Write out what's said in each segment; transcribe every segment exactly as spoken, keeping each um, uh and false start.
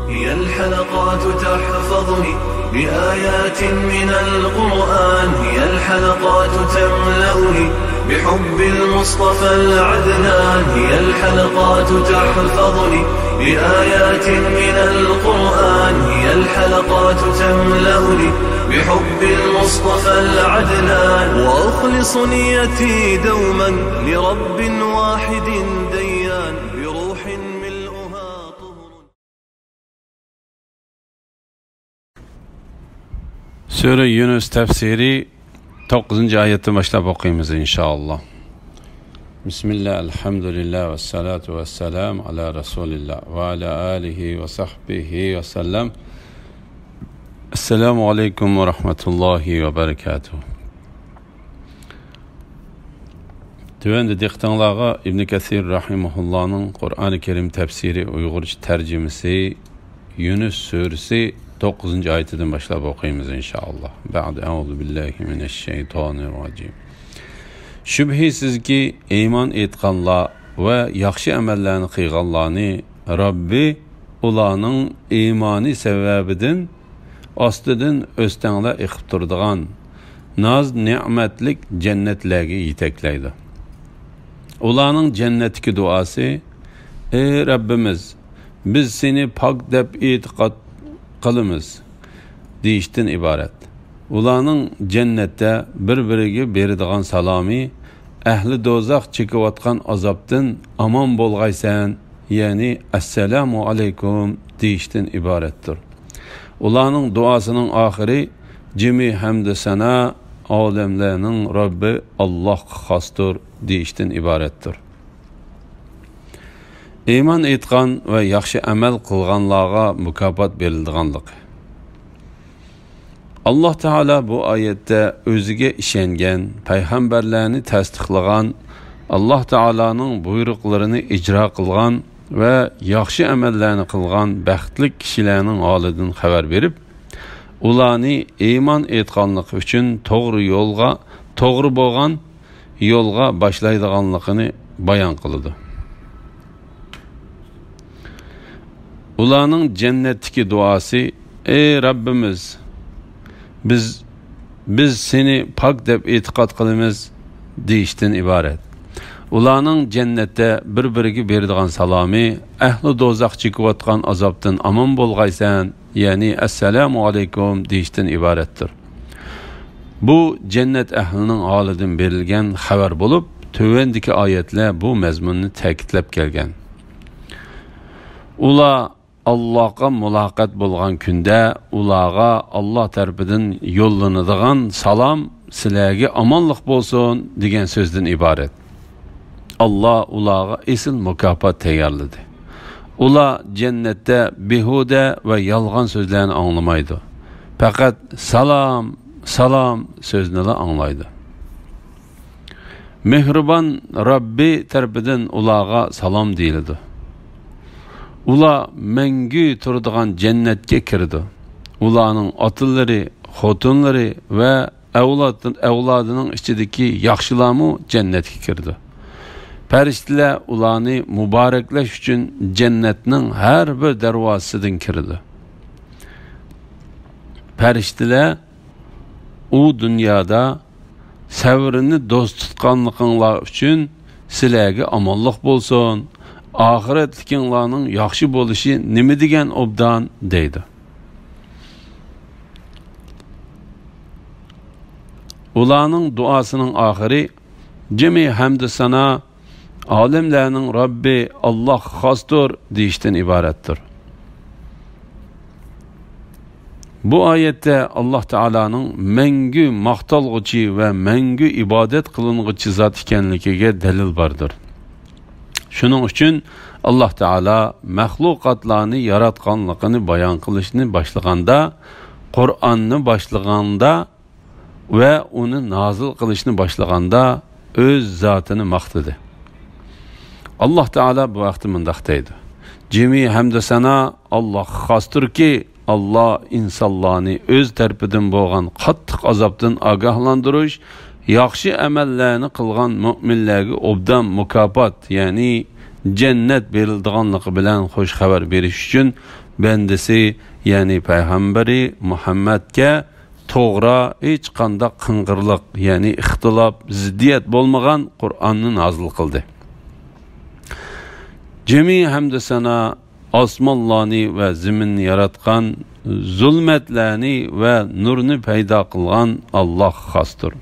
هي الحلقات تحفظني بآيات من القرآن، هي الحلقات تملأني بحب المصطفى العدنان، هي الحلقات تحفظني بآيات من القرآن، هي الحلقات تملأني بحب المصطفى العدنان، وأخلص نيتي دوما لرب واحد ديان، بروح ملؤها طهر. سۈرە يۇنۇس تەپسىرى، توققۇزىنچى ئايەتتىن باشلاپ ئوقۇيمىز، ئىنشائاللا. بىسمىللا، ئەلھەمدۇلىللا، ۋەسسالاتۇ ۋەسسالامۇ ئالا رەسۇلىللا، ۋە ئالا ئالىھى ۋە سەھبىھى ۋەسەللەم. ئەسسالامۇ ئەلەيكۇم ۋە رەھمەتۇللاھى ۋە بەرىكاتۇھ. تۆۋەندە دىققىتىڭلارغا ئىبن كەسىر رەھىمەھۇللانىڭ قۇرئانى كەرىم تەپسىرى، ئۇيغۇرچە تەرجىمىسى، يۇنۇس سۈرىسى، توققۇزىنچى ئايىتىدىن باشلاپ ئوقۇيمىز، ئىنشائاللا. بەئد، ئەئۇزۇ بىللاھى مىنەششەيتانىررەجىم. شۈبھىسىزكى، ئىمان ئېيتقانلار ۋە ياخشى ئەمەللەرنى قىلغانلارنى رەببى ئۇلارنىڭ ئىمانى سەۋەبىدىن ئاستىدىن ئۆستەڭلەر ئېقىپ تۇرىدىغان ناز-نېمەتلىك جەننەتلەرگە يېتەكلەيدۇ. ئۇلارنىڭ جەننەتتىكى دۇئاسى، «ئەي رەببىمىز، بىز سېنى پاك دەپ ئېتىقاد قىلىمىز» دېيىشتىن ئىبارەت. ئۇلارنىڭ جەننەتتە بىر-بىرىگە بېرىدىغان سالامى، «ئەھلى دوزاخ چېكىۋاتقان ئازابتىن ئامان بولغايسەن»، يەنى «ئەسسالامۇ ئەلەيكۇم» دېيىشتىن ئىبارەتتۇر. ئۇلارنىڭ دۇئاسىنىڭ ئاخىرى، «جىمى ھەمدۇ سانا ئالەملەرنىڭ رەببى ئاللاھقا خاستۇر» دېيىشتىن ئىبارەتتۇر. ئىمان ئېيتقان ۋە ياخشى ئەمەل قىلغانلارغا مۇكاپات بېرىلىدىغانلىقى. ئاللاھ تائالا بۇ ئايەتتە ئۆزىگە ئىشەنگەن، پەيغەمبەرلەرنى تەستىقلىغان، ئاللاھ تائالانىڭ بۇيرۇقلىرىنى ئىجرا قىلغان ۋە ياخشى ئەمەللەرنى قىلغان بەختلىك كىشىلەرنىڭ ھالىدىن خەۋەر بېرىپ، ئۇلارنى ئىمان ئېيتقانلىقى ئۈچۈن توغرا يولغا، توغرا بولغان يولغا باشلايدىغانلىقىنى بايان قىلىدۇ. ئۇلارنىڭ جەننەتتىكى دۇئاسى، «ئەي رەببىمىز، بىز، بىز سېنى پاك دەپ ئېتىقاد قىلىمىز» دېيىشتىن ئىبارەت. ئۇلارنىڭ جەننەتتە بىر-بىرىگە بېرىدىغان سالامى، «ئەھلى دوزاخ چېكىۋاتقان ئازابتىن ئامان بولغايسەن»، يەنى «ئەسسالامۇ ئەلەيكۇم» دېيىشتىن ئىبارەتتۇر. بۇ جەننەت ئەھلىنىڭ ھالىدىن بېرىلگەن خەۋەر بولۇپ، تۆۋەندىكى ئايەتلەر بۇ مەزمۇننى تەكىتلەپ كەلگەن. ئۇلار ئاللاھقا مۇلاقات بولغان كۈندە ئۇلارغا ئاللاھ تەرىپىدىن يوللىنىدىغان سالام، «سىلەرگە ئامانلىق بولسۇن» دېگەن سۆزدىن ئىبارەت. ئاللاھ ئۇلارغا ئېسىل مۇكاپات تەييارلىدى. ئۇلار جەننەتتە بىھۇدە ۋە يالغان سۆزلەرنى ئاڭلىمايدۇ. پەقەت «سالام، سالام» سۆزنىلا ئاڭلايدۇ. مېھرىبان رەببى تەرىپىدىن ئۇلارغا سالام دېيىلىدۇ. ئۇلار مەڭگۈ تۇرىدىغان جەننەتكە كىرىدۇ. ئۇلارنىڭ ئاتىلىرى، خوتۇنلىرى ۋە ئەۋلاد-، ئەۋلادىنىڭ ئىچىدىكى ياخشىلارمۇ جەننەتكە كىرىدۇ. پەرىشتىلەر ئۇلارنى مۇبارەكلەش ئۈچۈن جەننەتنىڭ ھەر بىر دەرۋازىسىدىن كىرىدۇ. پەرىشتىلەر، ئۇ دۇنيادا سەۋرىنى دوست تۇتقانلىقىڭلار ئۈچۈن سىلەرگە ئامانلىق بولسۇن، ئاخىرەتلىكىڭلارنىڭ ياخشى بولۇشى نېمە دېگەن ئوبدان، دەيدۇ. ئۇلارنىڭ دۇئاسىنىڭ ئاخىرى، جىمى ھەمدۇ سانا ئالەملەرنىڭ رەببى ئاللاھقا خاستۇر دېيىشتىن ئىبارەتتۇر. بۇ ئايەتتە ئاللاھ تائالانىڭ مەڭگۈ ماختالغۇچى ۋە مەڭگۈ ئىبادەت قىلىنغۇچى زات ئىكەنلىكىگە دەلىل باردۇر. شۇنىڭ ئۈچۈن ئاللاھ تائالا مەخلۇقاتلارنى ياراتقانلىقىنى بايان قىلىشنى باشلىغاندا، قۇرئاننى باشلىغاندا، ۋە ئۇنى نازىل قىلىشنى باشلىغاندا ئۆز زاتىنى ماختىدى. ئاللاھ تائالا بۇ ھەقتە مۇنداق دەيدۇ: جىمى ھەمدۇ سانا ئاللاھقا خاستۇركى، ئاللاھ ئىنسانلارنى ئۆز تەرىپىدىن بولغان قاتتىق ئازابتىن ئاگاھلاندۇرۇش، ياخشى ئەمەللەرنى قىلغان مۆمىنلەرگە ئوبدان مۇكاپات، يەنى جەننەت بېرىلىدىغانلىقى بىلەن خۇش خەۋەر بېرىش ئۈچۈن بەندىسى، يەنى پەيغەمبىرى مۇھەممەدكە توغرا، ھېچقانداق قىڭغىرلىق، يەنى ئىختىلاپ، زىددىيەت بولمىغان قۇرئاننى نازىل قىلدى. جىمى ھەمدۇ سانا ئاسمانلارنى ۋە زېمىننى ياراتقان، زۇلمەتلەرنى ۋە نۇرنى پەيدا قىلغان ئاللاھقا خاستۇر.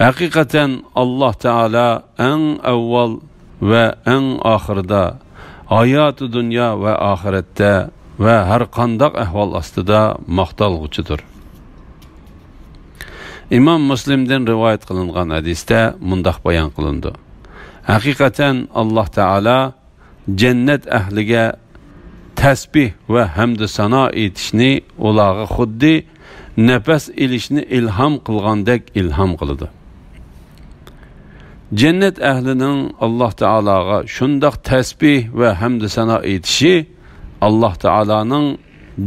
ھەقىقەتەن ئاللاھ تائالا ئەڭ ئەۋۋال ۋە ئەڭ ئاخىرىدا، ھاياتى دۇنيا ۋە ئاخىرەتتە ۋە ھەر قانداق ئەھۋال ئاستىدا ماختالغۇچىدۇر. ئىمام مۇسلىمدىن رىۋايەت قىلىنغان ھەدىستە مۇنداق بايان قىلىنىدۇ: ھەقىقەتەن ئاللاھ تائالا جەننەت ئەھلىگە تەسبىھ ۋە ھەمدۇ سانا ئېيتىشنى ئۇلارغا خۇددى نەپەس ئېلىشنى ئىلھام قىلغاندەك ئىلھام قىلىدۇ. جەننەت ئەھلىنىڭ ئاللاھ تائالاغا شۇنداق تەسبىھ ۋە ھەمدۇ سانا ئېيتىشى ئاللاھ تائالانىڭ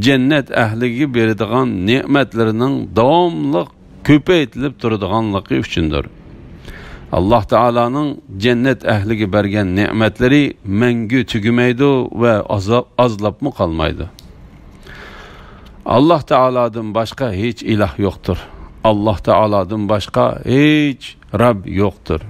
جەننەت ئەھلىگە بېرىدىغان نېمەتلىرىنىڭ داۋاملىق كۆپەيتىلىپ تۇرىدىغانلىقى ئۈچۈندۇر. ئاللاھ تائالانىڭ جەننەت ئەھلىگە بەرگەن نېمەتلىرى مەڭگۈ تۈگىمەيدۇ ۋە ئازا-، ئازلاپمۇ قالمايدۇ. ئاللاھ تائالادىن باشقا ھېچ ئىلاھ يوقتۇر. ئاللاھ تائالادىن باشقا ھېچ رەب يوقتۇر.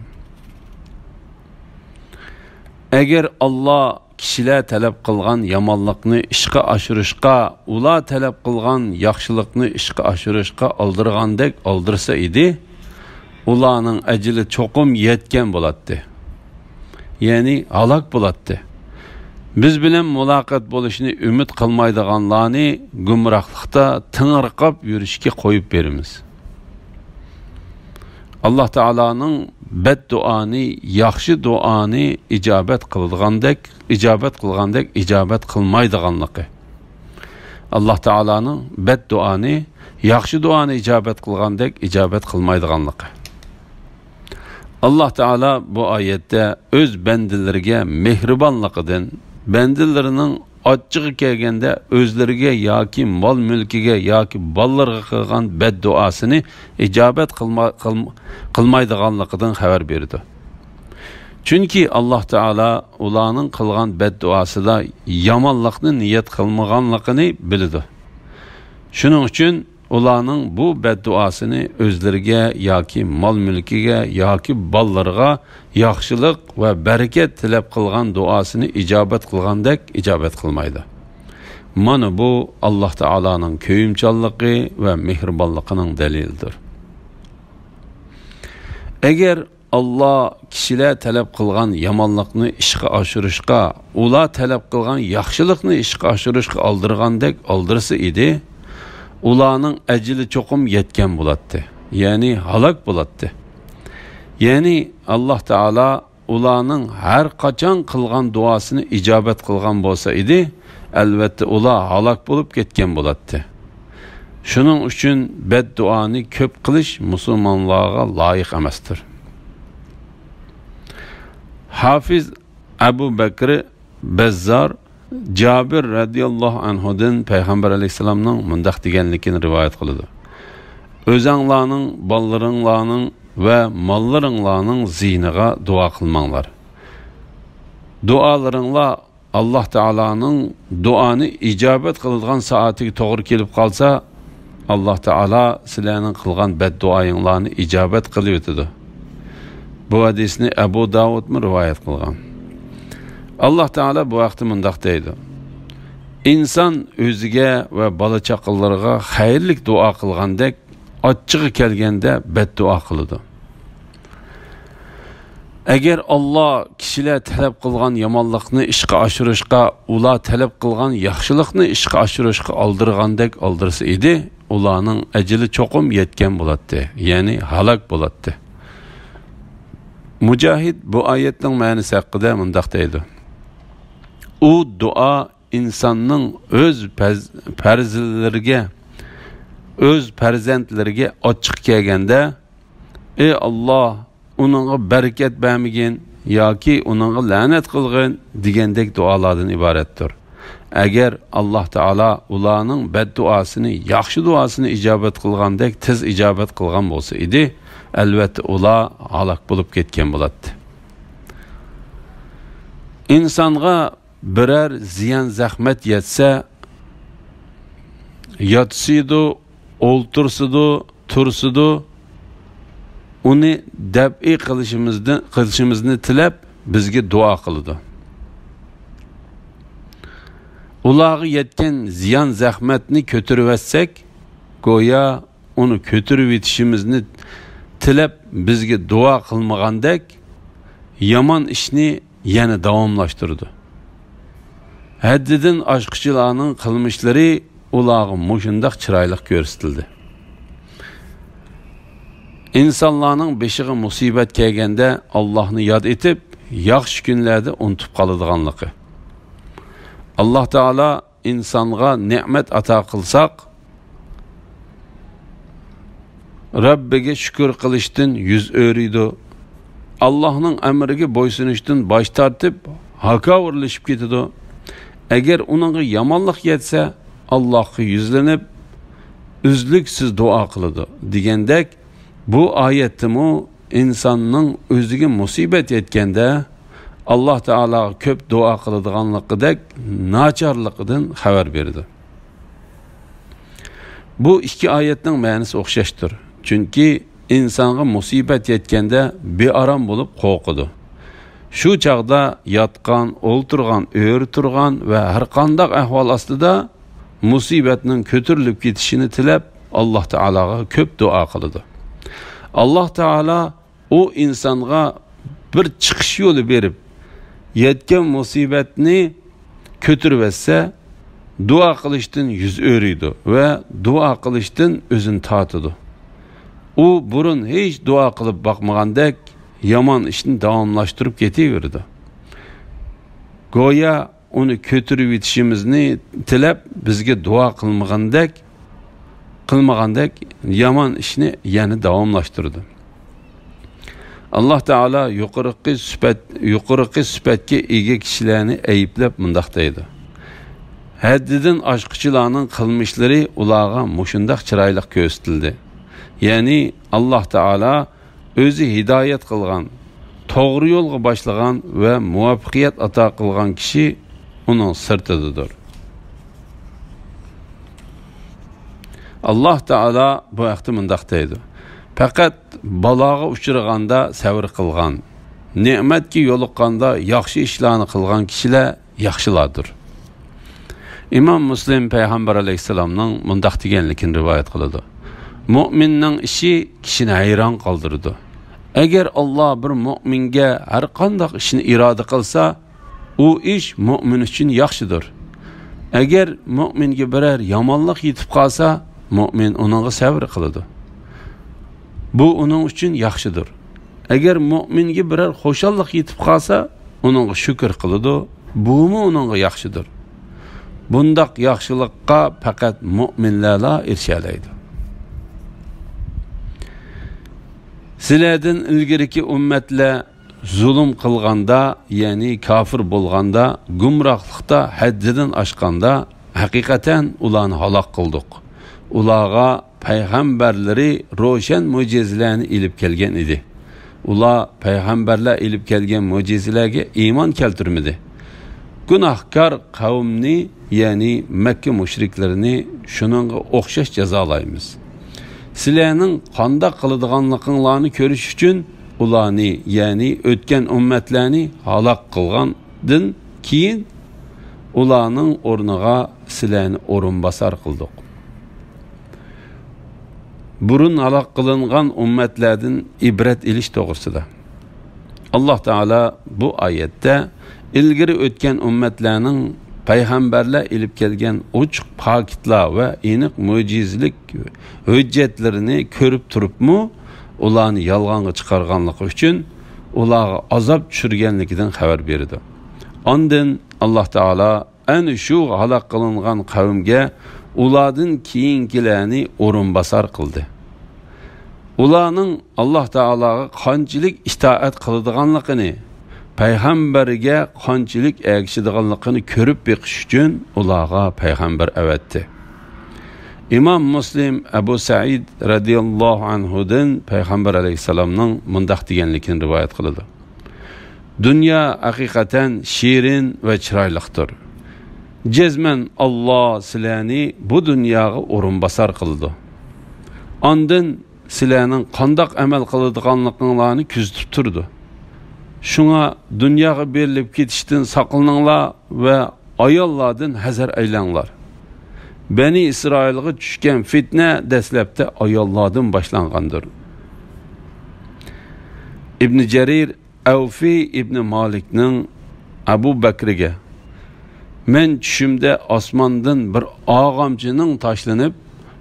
ئەگەر ئاللاھ كىشىلەر تەلەپ قىلغان يامانلىقنى ئىشقا ئاشۇرۇشقا، ئۇلار تەلەپ قىلغان ياخشىلىقنى ئىشقا ئاشۇرۇشقا ئالدىرىغاندەك ئالدىرسا ئىدى، ئۇلارنىڭ ئەجىلى چوقۇم يەتكەن بولاتتى. يەنى ھالاك بولاتتى. بىز بىلەن مۇلاقات بولۇشنى ئۈمىد قىلمايدىغانلارنى گۇمراھلىقتا تېڭىرقاپ يۈرۈشكە قويۇپ بېرىمىز. ئاللاھ تائالانىڭ بەددۇئانى ياخشى دۇئانى ئىجابەت قىلىدىغاندەك، ئىجابەت قىلغاندەك ئىجابەت قىلمايدىغانلىقى. ئاللاھ تائالانىڭ بەددۇئانى ياخشى دۇئانى ئىجابەت قىلغاندەك ئىجابەت قىلمايدىغانلىقى. ئاللاھ تائالا بۇ ئايەتتە ئۆز بەندىلىرىگە مېھرىبانلىقىدىن، بەندىلىرىنىڭ ئاچچىقى كەلگەندە ئۆزلىرىگە ياكى مال-مۈلكىگە ياكى بالىلىرىغا قىلغان بەددۇئاسىنى ئىجابەت قىلما-، قىلم-، قىلمايدىغانلىقىدىن خەۋەر بېرىدۇ. چۈنكى ئاللاھ تائالا ئۇلارنىڭ قىلغان بەددۇئاسىدا يامانلىقنى نىيەت قىلمىغانلىقىنى بىلىدۇ. شۇنىڭ ئۈچۈن ئۇلارنىڭ بۇ بەددۇئاسىنى ئۆزلىرىگە ياكى مال-مۈلكىگە ياكى بالىلىرىغا ياخشىلىق ۋە بەرىكەت تىلەپ قىلغان دۇئاسىنى ئىجابەت قىلغاندەك ئىجابەت قىلمايدۇ. مانا بۇ ئاللاھ تائالانىڭ كۆيۈمچانلىقى ۋە مېھرىبانلىقىنىڭ دەلىلىدۇر. ئەگەر ئاللاھ كىشىلەر تەلەپ قىلغان يامانلىقنى ئىشقا ئاشۇرۇشقا، ئۇلار تەلەپ قىلغان ياخشىلىقنى ئىشقا ئاشۇرۇشقا ئالدىرىغاندەك ئالدىرسا ئىدى، ئۇلارنىڭ ئەجىلى چوقۇم يەتكەن بولاتتى. يەنى ھالاك بولاتتى. يەنى ئاللاھ تائالا ئۇلارنىڭ ھەر قاچان قىلغان دۇئاسىنى ئىجابەت قىلغان بولسا ئىدى، ئەلۋەتتە ئۇلار ھالاك بولۇپ كەتكەن بولاتتى. شۇنىڭ ئۈچۈن بەددۇئانى كۆپ قىلىش مۇسۇلمانلارغا لايىق ئەمەستۇر. ھافىز ئەبۇ بەكرى بەززار جابىر رەزىياللاھۇ ئەنھۇدىن پەيغەمبەر ئەلەيھىسسالامنىڭ مۇنداق دېگەنلىكىنى رىۋايەت قىلىدۇ: «ئۆزەڭلارنىڭ، بالىلىرىڭلارنىڭ ۋە ماللىرىڭلارنىڭ زىيىنىغا دۇئا قىلماڭلار. دۇئالىرىڭلار ئاللاھ تائالانىڭ دۇئانى ئىجابەت قىلىدىغان سائىتىگە توغرا كېلىپ قالسا، ئاللاھ تائالا سىلەرنىڭ قىلغان بەددۇئايىڭلارنى ئىجابەت قىلىۋېتىدۇ.» بۇ ھەدىسنى ئەبۇ داۋۇدمۇ رىۋايەت قىلغان. ئاللاھ تائالا بۇ ھەقتە مۇنداق دەيدۇ: «ئىنسان ئۆزىگە ۋە بالا-چاقىلىرىغا خەيرلىك دۇئا قىلغاندەك، ئاچچىقى كەلگەندە بەددۇئا قىلىدۇ.» ئەگەر ئاللاھ كىشىلەر تەلەپ قىلغان يامانلىقنى ئىشقا ئاشۇرۇشقا، ئۇلار تەلەپ قىلغان ياخشىلىقنى ئىشقا ئاشۇرۇشقا ئالدىرىغاندەك ئالدىرسا ئىدى، ئۇلارنىڭ ئەجىلى چوقۇم يەتكەن بولاتتى، يەنى ھالاك بولاتتى. مۇجاھىد بۇ ئايەتنىڭ مەنىسى ھەققىدە مۇنداق دەيدۇ: ئۇ دۇئا ئىنساننىڭ ئۆز پەز-، پەرزلىرىگە، ئۆز پەرزەنتلىرىگە ئاچچىقى كەلگەندە، «ئى ئاللاھ، ئۇنىڭغا بەرىكەت بەرمىگىن ياكى ئۇنىڭغا لەنەت قىلغىن» دېگەندەك دۇئالاردىن ئىبارەتتۇر. ئەگەر ئاللاھ تائالا ئۇلارنىڭ بەددۇئاسىنى ياخشى دۇئاسىنى ئىجابەت قىلغاندەك تېز ئىجابەت قىلغان بولسا ئىدى، ئەلۋەتتە ئۇلار ھالاك بولۇپ كەتكەن بولاتتى. ئىنسانغا بىرەر زىيان-زەخمەت يەتسە، ياتسىدۇ، ئولتۇرسىدۇ، تۇرسىدۇ، ئۇنى دەپئى قىلىشىمىزنى، قىلىشىمىزنى تىلەپ، بىزگە دۇئا قىلىدۇ. ئۇلارغا يەتكەن زىيان-زەخمەتنى كۆتۈرۈۋەتسەك، گويا ئۇنى كۆتۈرۈۋېتىشىمىزنى تىلەپ، بىزگە دۇئا قىلمىغاندەك، يامان ئىشنى يەنە داۋاملاشتۇرىدۇ. ھەددىدىن ئاشقۇچىلارنىڭ قىلمىشلىرى ئۇلارغا مۇشۇنداق چىرايلىق كۆرسىتىلدى. ئىنسانلارنىڭ بېشىغا مۇسىبەت كەلگەندە، ئاللاھنى ياد ئېتىپ، ياخشى كۈنلەردە ئۇنتۇپ قالىدىغانلىقى. ئاللاھ تائالا ئىنسانغا نېمەت ئاتا قىلساق، رەببىگە شۈكۈر قىلىشتىن يۈز ئۆرۈيدۇ. ئاللاھنىڭ ئەمرىگە بويسۇنۇشتىن باش تارتىپ، ھاكاۋۇرلىشىپ كېتىدۇ. ئەگەر ئۇنىڭغا يامانلىق يەتسە، ئاللاھقا يۈزلىنىپ، ئۈزلۈكسىز دۇئا قىلىدۇ، دېگەندەك، بۇ ئايەتتىمۇ ئىنساننىڭ ئۆزىگە مۇسىبەت يەتكەندە، ئاللاھ تائالاغا كۆپ دۇئا قىلىدىغانلىقىدەك ناچارلىقىدىن خەۋەر بېرىدۇ. بۇ ئىككى ئايەتنىڭ مەنىسى ئوخشاشتۇر. چۈنكى ئىنسانغا مۇسىبەت يەتكەندە بىئارام بولۇپ قورقىدۇ. شۇ چاغدا ياتقان، ئولتۇرغان، ئۆرە تۇرغان ۋە ھەرقانداق ئەھۋال ئاستىدا مۇسىبەتنىڭ كۆتۈرۈلۈپ كېتىشىنى تىلەپ، ئاللاھ تائالاغا كۆپ دۇئا قىلىدۇ. ئاللاھ تائالا ئۇ ئىنسانغا بىر چىقىش يولى بېرىپ، يەتكەن مۇسىبەتنى كۆتۈرۈۋەتسە، دۇئا قىلىشتىن يۈز ئۆرۈيدۇ ۋە دۇئا قىلىشتىن ئۆزىنى تارتىدۇ. ئۇ بۇرۇن ھېچ دۇئا قىلىپ باقمىغاندەك يامان ئىشنى داۋاملاشتۇرۇپ كېتىۋېرىدۇ. گويا ئۇنى كۆتۈرۈۋېتىشىمىزنى تىلەپ، بىزگە دۇئا قىلمىغاندەك، قىلمىغاندەك يامان ئىشنى يەنە داۋاملاشتۇرىدۇ. ئاللاھ تائالا يۇقىرىقى سۈپەت، يۇقىرىقى سۈپەتكە ئىگە كىشىلەرنى ئەيىبلەپ مۇنداق دەيدۇ: ھەددىدىن ئاشقۇچىلارنىڭ قىلمىشلىرى ئۇلارغا مۇشۇنداق چىرايلىق كۆرسىتىلدى. يەنى ئاللاھ تائالا ئۆزى ھىدايەت قىلغان، توغرا يولغا باشلىغان ۋە مۇۋەپپەقىيەت ئاتا قىلغان كىشى ئۇنىڭ سىرتىدىدۇر. ئاللاھ تائالا بۇ ھەقتە مۇنداق دەيدۇ: پەقەت بالاغا ئۇچرىغاندا سەۋر قىلغان، نېمەتكە يولۇققاندا ياخشى ئىشلارنى قىلغان كىشىلەر ياخشىلاردۇر. ئىمام مۇسلىم پەيغەمبەر ئەلەيھىسسالامنىڭ مۇنداق دېگەنلىكىنى رىۋايەت قىلىدۇ: مۇئمىننىڭ ئىشى كىشىنى ھەيران قالدۇرىدۇ. ئەگەر ئاللاھ بىر مۇئمىنگە ھەرقانداق ئىشنى ئىرادە قىلسا، ئۇ ئىش مۇئمىن ئۈچۈن ياخشىدۇر. ئەگەر مۇئمىنگە بىرەر يامانلىق يېتىپ قالسا، مۇئمىن ئۇنىڭغا سەۋر قىلىدۇ. بۇ ئۇنىڭ ئۈچۈن ياخشىدۇر. ئەگەر مۇئمىنگە بىرەر خۇشاللىق يېتىپ قالسا، ئۇنىڭغا شۈكۈر قىلىدۇ. بۇمۇ ئۇنىڭغا ياخشىدۇر. بۇنداق ياخشىلىققا پەقەت مۇئمىنلەرلا ئېرىشەلەيدۇ. سىلەردىن ئىلگىرىكى ئۈممەتلەر زۇلۇم قىلغاندا، يەنى كاپىر بولغاندا، گۇمراھلىقتا ھەددىدىن ئاشقاندا، ھەقىقەتەن ئۇلارنى ھالاك قىلدۇق. ئۇلارغا پەيغەمبەرلىرى روشەن مۆجىزىلەرنى ئېلىپ كەلگەن ئىدى. ئۇلار پەيغەمبەرلەر ئېلىپ كەلگەن مۆجىزىلەرگە ئىمان كەلتۈرمىدى. گۇناھكار قەۋمنى، يەنى مەككە مۇشرىكلىرىنى شۇنىڭغا ئوخشاش جازالايمىز. سىلەرنىڭ قانداق قىلىدىغانلىقىڭلارنى كۆرۈش ئۈچۈن ئۇلارنى، يەنى ئۆتكەن ئۈممەتلەرنى ھالاك قىلغاندىن كېيىن، ئۇلارنىڭ ئورنىغا سىلەرنى ئورۇنباسار قىلدۇق. بۇرۇن ھالاك قىلىنغان ئۈممەتلەردىن ئىبرەت ئېلىش توغرىسىدا. ئاللاھ تائالا بۇ ئايەتتە ئىلگىرى ئۆتكەن ئۈممەتلەرنىڭ پەيغەمبەرلەر ئېلىپ كەلگەن ئوچۇق پاكىتلار ۋە ئېنىق مۆجىزىلىك ھۆججەتلىرىنى كۆرۈپ تۇرۇپمۇ، ئۇلارنى يالغانغا چىقارغانلىقى ئۈچۈن ئۇلارغا ئازاب چۈشۈرگەنلىكىدىن خەۋەر بېرىدۇ. ئاندىن ئاللاھ تائالا ئەنە شۇ ھالاك قىلىنغان قەۋمگە ئۇلاردىن كېيىنكىلەرنى ئورۇنباسار قىلدى. ئۇلارنىڭ ئاللاھ تائالاغا قانچىلىك ئىتائەت قىلىدىغانلىقىنى، پەيغەمبەرگە قانچىلىك ئەگىشىدىغانلىقىنى كۆرۈپ بېقىش ئۈچۈن ئۇلارغا پەيغەمبەر ئەۋەتتى. ئىمام مۇسلىم ئەبۇ سەئىد رەزىياللاھۇ ئەنھۇدىن پەيغەمبەر ئەلەيھىسسالامنىڭ مۇنداق دېگەنلىكىنى رىۋايەت قىلىدۇ: دۇنيا ھەقىقەتەن شېرىن ۋە چىرايلىقتۇر. جەزمەن ئاللا سىلەرنى بۇ دۇنياغا ئورۇنباسار قىلىدۇ. ئاندىن سىلەرنىڭ قانداق ئەمەل قىلىدىغانلىقىڭلارنى كۆزىتىپ تۇرىدۇ. شۇڭا دۇنياغا بېرىلىپ كېتىشتىن ساقلىنىڭلار ۋە ئاياللاردىن ھەزەر ئەيلەڭلار. بەنى ئىسرائىلغا چۈشكەن فىتنە دەسلەپتە ئاياللاردىن باشلانغاندۇر. ئىبنى جەرىر ئەۋفى ئىبنى مالىكنىڭ ئەبۇ بەكرىگە، مەن چۈشۈمدە ئاسماندىن بىر ئاغامچىنىڭ تاشلىنىپ،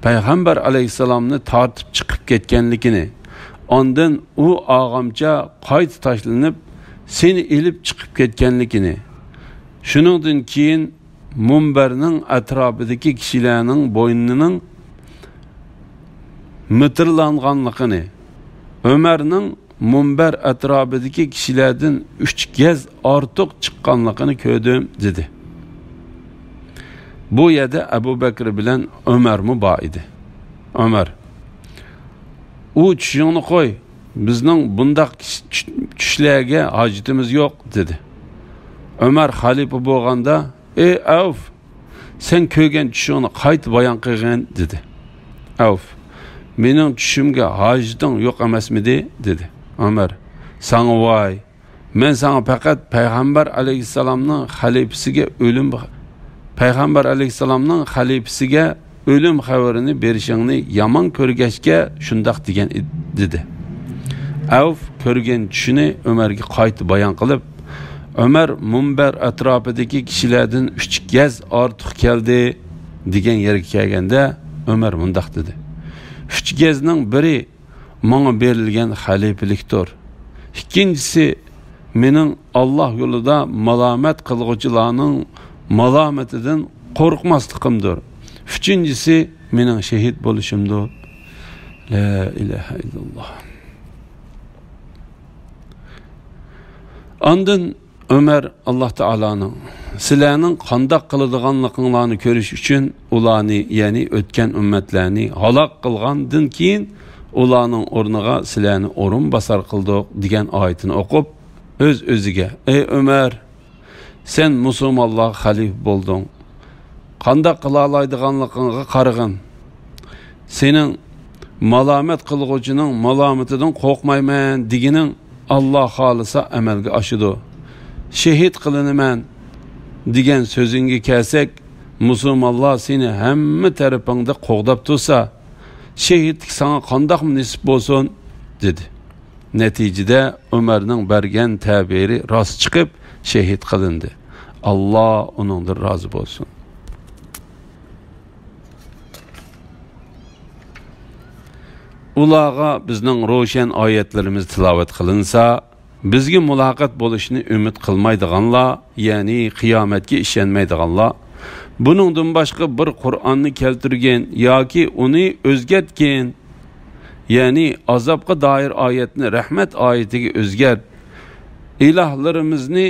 پەيغەمبەر ئەلەيھىسسالامنى تارتىپ چىقىپ كەتكەنلىكىنى، ئاندىن ئۇ ئاغامچا قايتا تاشلىنىپ، سېنى ئېلىپ چىقىپ كەتكەنلىكىنى، شۇنىڭدىن كېيىن مۇنبەرنىڭ ئەتراپىدىكى كىشىلەرنىڭ بوينىنىڭ مىتىرلانغانلىقىنى، ئۆمەرنىڭ مۇنبەر ئەتراپىدىكى كىشىلەردىن ئۈچ گەز ئارتۇق چىققانلىقىنى كۆردۈم، دېدى. بۇ يەردە ئەبۇ بەكرى بىلەن ئۆمەرمۇ بار ئىدى. ئۆمەر، ئۇ چۈشۈڭنى قوي، بىزنىڭ بۇنداق چۈش-، چۈشلەرگە ھاجىتىمىز يوق، دېدى. ئۆمەر خەلىپە بولغاندا، ئەي ئەۋف، سەن كۆرگەن چۈشۈڭنى قايتا بايان قىلغىن، دېدى. ئەۋف، مېنىڭ چۈشۈمگە ھاجىتىڭ يوق ئەمەسمىدى؟ دېدى. ئۆمەر، ساڭا ۋاي، مەن ساڭا پەقەت پەيغەمبەر ئەلەيھىسسالامنىڭ خەلىپىسىگە ئۆلۈم، پەيغەمبەر ئەلەيھىسسالامنىڭ خەلىپىسىگە ئۆلۈم خەۋىرىنى بېرىشىڭنى يامان كۆرگەچكە شۇنداق دېگەن ئىد-، دېدى. ئەۋف كۆرگەن چۈشىنى ئۆمەرگە قايتا بايان قىلىپ، ئۆمەر مۇنبەر ئەتراپىدىكى كىشىلەردىن ئۈچ گەز ئارتۇق كەلدى دېگەن يەرگە كەلگەندە، ئۆمەر مۇنداق دېدى، ئۈچ گەزنىڭ بىرى ماڭا بېرىلگەن خەلىپىلىكتۇر. ئىككىنچىسى، مېنىڭ ئاللا يولىدا مالامەت قىلغۇچىلارنىڭ مالامىتىدىن قورقماسلىقىمدۇر. ئۈچىنچىسى، مېنىڭ شېھىت بولۇشۇمدۇر. لا ئىلاھە ئىللاللا. ئاندىن ئۆمەر ئاللا تائالانىڭ سىلەرنىڭ قانداق قىلىدىغانلىقىڭلارنى كۆرۈش ئۈچۈن ئۇلارنى، يەنى ئۆتكەن ئۈممەتلەرنى ھالاك قىلغاندىن كېيىن، ئۇلارنىڭ ئورنىغا سىلەرنى ئورۇنباسار قىلدۇق دېگەن ئايىتىنى ئوقۇپ، ئۆز-ئۆزىگە، ئەي ئۆمەر، سەن مۇسۇلمانلارغا خەلىپە بولدۇڭ. قانداق قىلالايدىغانلىقىڭغا قارىغىن. سېنىڭ مالامەت قىلغۇچىنىڭ مالامىتىدىن قورقمايمەن دېگىنىڭ ئاللا خالىسا ئەمەلگە ئاشىدۇ. شېھىت قىلىنىمەن دېگەن سۆزۈڭگە كەلسەك، مۇسۇلمانلار سېنى ھەممە تەرىپىڭدە قوغداپ تۇرسا، شېھىتلىك ساڭا قانداقمۇ نېسىپ بولسۇن؟ دېدى. نەتىجىدە ئۆمەرنىڭ بەرگەن تەبىرى راست چىقىپ، شېھىت قىلىندى. ئاللا ئۇنىڭدىن رازى بولسۇن. ئۇلارغا بىزنىڭ روشەن ئايەتلىرىمىز تىلاۋەت قىلىنسا، بىزگە مۇلاقات بولۇشنى ئۈمىد قىلمايدىغانلار، يەنى قىيامەتكە ئىشەنمەيدىغانلار، بۇنىڭدىن باشقا بىر قۇرئاننى كەلتۈرگىن ياكى ئۇنى ئۆزگەرتكىن، يەنى ئازابقا دائىر ئايەتنى رەھمەت ئايىتىگە ئۆزگەرت، ئىلاھلىرىمىزنى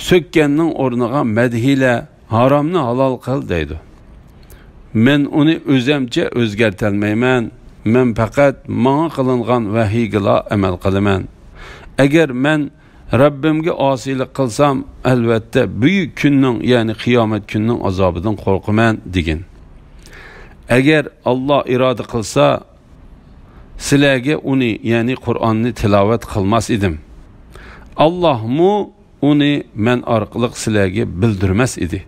سۆككەننىڭ ئورنىغا مەدھىيلە، ھارامنى ھالال قىل دەيدۇ. مەن ئۇنى ئۆزەمچە ئۆزگەرتەلمەيمەن. مەن پەقەت ماڭا قىلىنغان ۋەھىيگىلا ئەمەل قىلىمەن. ئەگەر مەن رەببىمگە ئاسىيلىق قىلسام، ئەلۋەتتە بۈيۈك كۈننىڭ، يەنى قىيامەت كۈنىنىڭ ئازابىدىن قورقىمەن دېگىن. ئەگەر ئاللا ئىرادە قىلسا، سىلەرگە ئۇنى، يەنى قۇرئاننى تىلاۋەت قىلماس ئىدىم. ئاللاھمۇ ئۇنى مەن ئارقىلىق سىلەرگە بىلدۈرمەس ئىدى.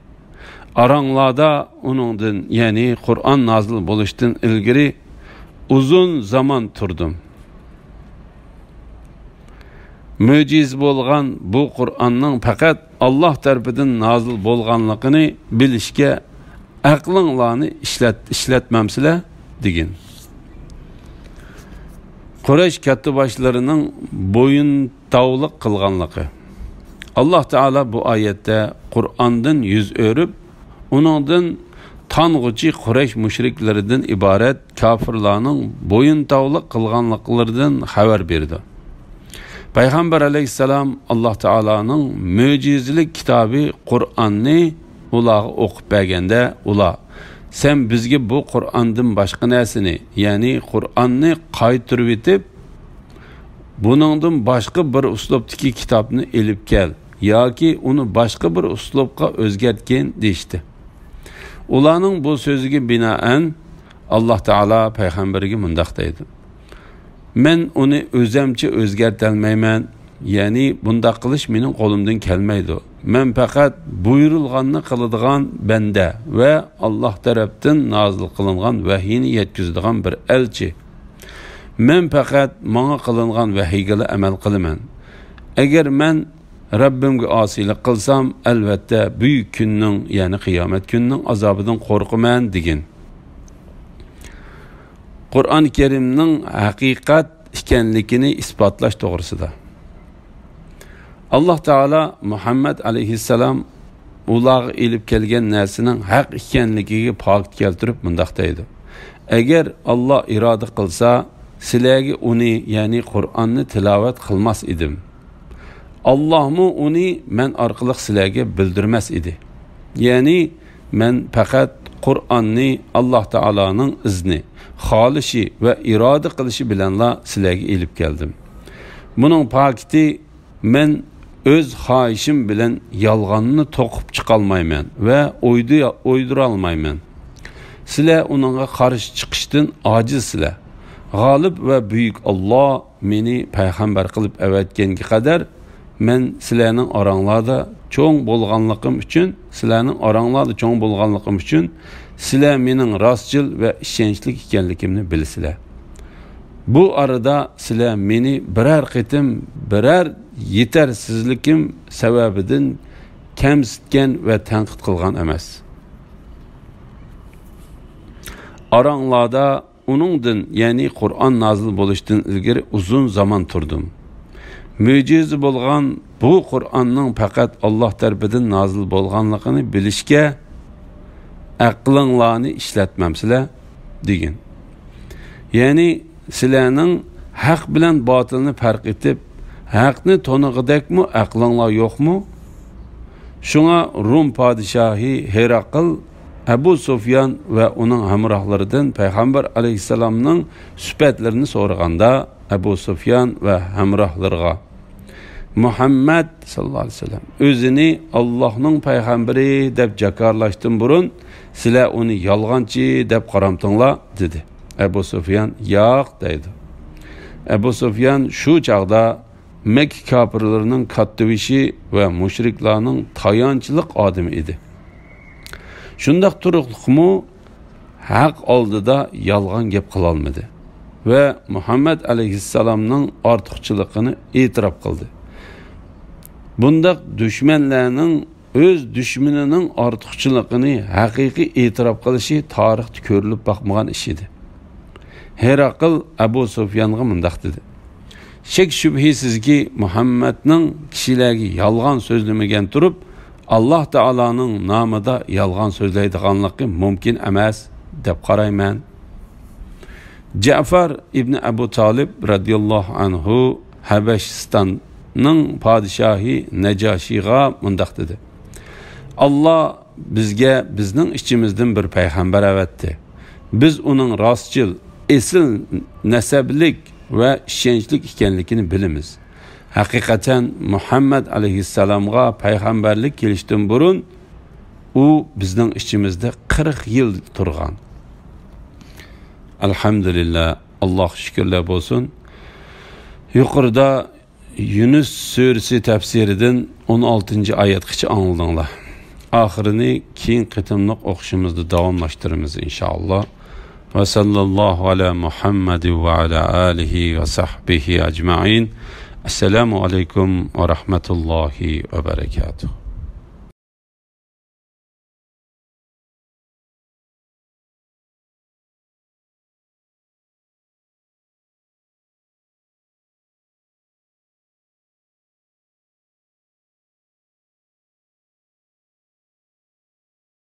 ئاراڭلاردا ئۇنىڭدىن، يەنى قۇرئان نازىل بولۇشتىن ئىلگىرى ئۇزۇن زامان تۇردۇم. مۆجىزە بولغان بۇ قۇرئاننىڭ پەقەت ئاللاھ تەرىپىدىن نازىل بولغانلىقىنى بىلىشكە ئەقلىڭلارنى ئىشلەت-، ئىشلەتمەمسىلەر؟ دېگىن. قۇرەيش كاتتىباشلىرىنىڭ بويۇن تاۋلىق قىلغانلىقى. ئاللاھ تائالا بۇ ئايەتتە قۇرئاندىن يۈز ئۆرۈپ، ئۇنىڭدىن تانغۇچى قۇرەيش مۇشرىكلىرىدىن ئىبارەت كاپىرلارنىڭ بويۇن تاۋلىق قىلغانلىقلىرىدىن خەۋەر بېرىدۇ. پەيغەمبەر ئەلەيھىسسالام ئاللاھ تائالانىڭ مۆجىزىلىك كىتابى قۇرئاننى ئۇلارغا ئوقۇپ بەرگەندە، ئۇلار، سەن بىزگە بۇ قۇرئاندىن باشقا نەرسىنى، يەنى قۇرئاننى قايتۇرۇۋېتىپ، بۇنىڭدىن باشقا بىر ئۇسلۇبتىكى كىتابنى ئېلىپ كەل ياكى ئۇنى باشقا بىر ئۇسلۇبقا ئۆزگەرتكىن» دېيىشتى. ئۇلارنىڭ بۇ سۆزىگە بىنائەن، ئاللاھ تائالا پەيغەمبىرىگە مۇنداق دەيدۇ: «مەن ئۇنى ئۆزەمچە ئۆزگەرتەلمەيمەن، يەنى بۇنداق قىلىش مېنىڭ قولۇمدىن كەلمەيدۇ. مەن پەقەت بۇيرۇلغاننى قىلىدىغان بەندە ۋە ئاللاھ تەرەپتىن نازىل قىلىنغان ۋەھىينى يەتكۈزىدىغان بىر ئەلچى. مەن پەقەت ماڭا قىلىنغان ۋەھىيگىلا ئەمەل قىلىمەن. ئەگەر مەن رەببىمگە ئاسىيلىق قىلسام، ئەلۋەتتە، بۈيۈك كۈننىڭ، يەنى قىيامەت كۈنىنىڭ ئازابىدىن قورقىمەن» دېگىن. قۇرئان كەرىمنىڭ ھەقىقەت ئىكەنلىكىنى ئىسپاتلاش توغرىسىدا. ئاللاھ تائالا مۇھەممەد ئەلەيھىسسالام ئۇلارغا ئېلىپ كەلگەن نەرسىنىڭ ھەق ئىكەنلىكىگە پاكىت كەلتۈرۈپ مۇنداق دەيدۇ: «ئەگەر ئاللاھ ئىرادە قىلسا، سىلەرگە ئۇنى، يەنى قۇرئاننى تىلاۋەت قىلماس ئىدىم. ئاللاھمۇ ئۇنى مەن ئارقىلىق سىلەرگە بىلدۈرمەس ئىدى.» يەنى، مەن پەقەت قۇرئاننى ئاللاھ تائالانىڭ ئىزنى، خالىشى ۋە ئىرادە قىلىشى بىلەنلا سىلەرگە ئېلىپ كەلدىم. بۇنىڭ پاكىتى، مەن ئۆز خاھىشىم بىلەن يالغاننى توقۇپ چىقالمايمەن ۋە ئويدۇ-، ئويدۇرالمايمەن. سىلەر ئۇنىڭغا قارشى چىقىشتىن ئاجىزسىلەر. غالىب ۋە بۈيۈك ئاللاھ مېنى پەيغەمبەر قىلىپ ئەۋەتكەنگە قەدەر، مەن سىلەرنىڭ ئاراڭلاردا چوڭ بولغانلىقىم ئۈچۈن، سىلەرنىڭ ئاراڭلاردا چوڭ بولغانلىقىم ئۈچۈن، سىلەر مېنىڭ راستچىل ۋە ئىشەنچلىك ئىكەنلىكىمنى بىلىسىلەر. بۇ ئارىدا سىلەر مېنى بىرەر قېتىم، بىرەر يېتەرسىزلىكىم سەۋەبىدىن كەمسىتكەن ۋە تەنقىد قىلغان ئەمەس. ئاراڭلاردا ئۇنىڭدىن، يەنى قۇرئان نازىل بولۇشتىن ئىلگىرى ئۇزۇن زامان تۇردۇم. مۆجىزە بولغان بۇ قۇرئاننىڭ پەقەت ئاللاھ تەرىپىدىن نازىل بولغانلىقىنى بىلىشكە ئەقلىڭلارنى ئىشلەتمەمسىلەر؟ دېگىن. يەنى، سىلەرنىڭ ھەق بىلەن باتىلنى پەرق ئېتىپ، ھەقنى تونۇغۇدەكمۇ ئەقلىڭلار يوقمۇ؟ شۇڭا روم پادىشاھى ھېراقىل ئەبۇ سۇفيان ۋە ئۇنىڭ ھەمراھلىرىدىن پەيغەمبەر ئەلەيھىسسالامنىڭ سۈپەتلىرىنى سورىغاندا، ئەبۇ سۇفيان ۋە ھەمراھلىرىغا، «مۇھەممەد ساللاللاھۇ ئەلەيھى ۋەسەللەم ئۆزىنى ئاللاھنىڭ پەيغەمبىرى دەپ جاكارلاشتىن بۇرۇن، سىلەر ئۇنى يالغانچى دەپ قارامتىڭلار» دېدى. ئەبۇ سۇفيان «ياق» دەيدۇ. ئەبۇ سۇفيان شۇ چاغدا مەككە كاپىرلىرىنىڭ كاتتىبېشى ۋە مۇشرىكلارنىڭ تايانچلىق ئادىمى ئىدى. شۇنداق تۇرۇقلۇقمۇ ھەق ئالدىدا يالغان گەپ قىلالمىدى ۋە مۇھەممەد ئەلەيھىسسالامنىڭ ئارتۇقچىلىقىنى ئېتىراپ قىلدى. بۇنداق دۈشمەنلەرنىڭ ئۆز دۈشمىنىنىڭ ئارتۇقچىلىقىنى ھەقىقىي ئېتىراپ قىلىشى تارىختا كۆرۈلۈپ باقمىغان ئىش ئىدى. ھېراقىل ئەبۇ سۇفيانغا مۇنداق دېدى: «شەك-شۈبھىسىزكى، مۇھەممەدنىڭ كىشىلەرگە يالغان سۆزلىمىگەن تۇرۇپ، ئاللاھ تائالانىڭ نامىدا يالغان سۆزلەيدىغانلىقى مۇمكىن ئەمەس دەپ قارايمەن.» جەفەر ئىبنى ئەبۇ تالىب رەزىياللاھۇ ئەنھۇ ھەبەشىستاننىڭ پادىشاھى نەجاشىغا مۇنداق دېدى: «ئاللاھ بىزگە بىزنىڭ ئىچىمىزدىن بىر پەيغەمبەر ئەۋەتتى. بىز ئۇنىڭ راستچىل، ئېسىل نەسەبلىك ۋە ئىشەنچلىك ئىكەنلىكىنى بىلىمىز. ھەقىقەتەن، مۇھەممەد ئەلەيھىسسالامغا پەيغەمبەرلىك كېلىشتىن بۇرۇن ئۇ بىزنىڭ ئىچىمىزدە قىرىق يىل تۇرغان.» ئەلھەمدۇلىللا، ئاللاھقا شۈكۈرلەر بولسۇن. يۇقىرىدا يۇنۇس سۈرىسى تەپسىرىدىن ئون ئالتىنچى ئايەتكىچە ئاڭلىدىڭلار. ئاخىرىنى كېيىن قېتىملىق ئوقۇشىمىزدا داۋاملاشتۇرىمىز، ئىنشائاللا. ۋە ساللاللاھۇ ئەلا مۇھەممەد ۋە ئەلا ئالىھى ۋە سەھبىھى ئەجمەئىن. ئەسسالامۇ ئەلەيكۇم ۋە رەھمەتۇللاھى ۋە بەرەكاتۇھ.